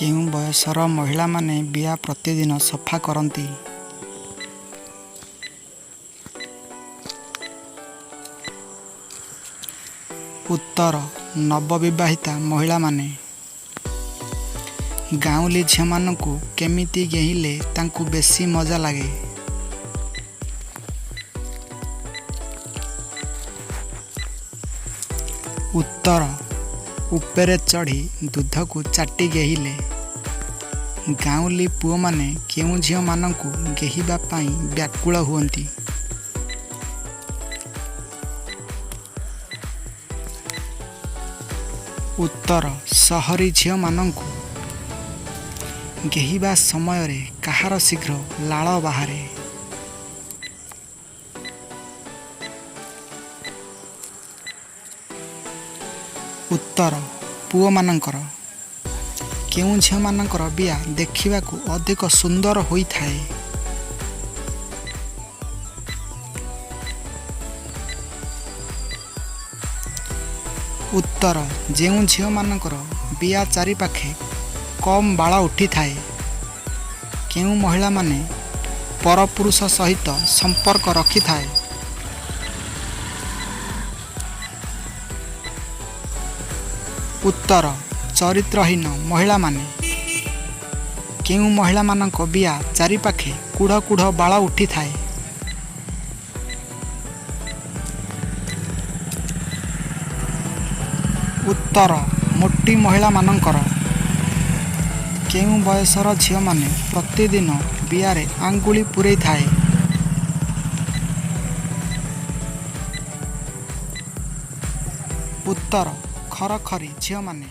କେଉଁ ବୟସର ମହିଳାମାନେ ବିଆ ପ୍ରତିଦିନ ସଫା କରନ୍ତି? ଉତ୍ତର ନବବିବାହିତା ମହିଳାମାନେ। ଗାଉଁଲି ଝିଅମାନଙ୍କୁ କେମିତି ଗେହିଲେ ତାଙ୍କୁ ବେଶି ମଜା ଲାଗେ? ଉତ୍ତର ଉପରେ ଚଢ଼ି ଦୁଧକୁ ଚାଟି ଗେହିଲେ। ଗାଉଁଲି ପୁଅମାନେ କେଉଁ ଝିଅମାନଙ୍କୁ ଗେହିବା ପାଇଁ ବ୍ୟାକୁଳ ହୁଅନ୍ତି? ଉତ୍ତର ସହରୀ ଝିଅମାନଙ୍କୁ। ଗେହିବା ସମୟରେ କାହାର ଶୀଘ୍ର ଲାଳ ବାହାରେ? ଉତ୍ତର ପୁଅମାନଙ୍କର। କେଉଁ ଝିଅମାନଙ୍କର ବିଆ ଦେଖିବାକୁ ଅଧିକ ସୁନ୍ଦର ହୋଇଥାଏ? ଉତ୍ତର ଯେଉଁ ଝିଅମାନଙ୍କର ବିଆ ଚାରିପାଖେ କମ୍ ବାଳ ଉଠିଥାଏ। କେଉଁ ମହିଳାମାନେ ପରପୁରୁଷ ସହିତ ସମ୍ପର୍କ ରଖିଥାଏ? ଉତ୍ତର ଚରିତ୍ରହୀନ ମହିଳାମାନେ। କେଉଁ ମହିଳାମାନଙ୍କ ବିଆ ଚାରିପାଖେ କୁଢ଼ କୁଢ଼ ବାଳ ଉଠିଥାଏ? ଉତ୍ତର ମୋଟି ମହିଳାମାନଙ୍କର। କେଉଁ ବୟସର ଝିଅମାନେ ପ୍ରତିଦିନ ବିଆରେ ଆଙ୍ଗୁଳି ପୂରେଇଥାଏ? ଉତ୍ତର ଖରଖରି ଝିଅମାନେ।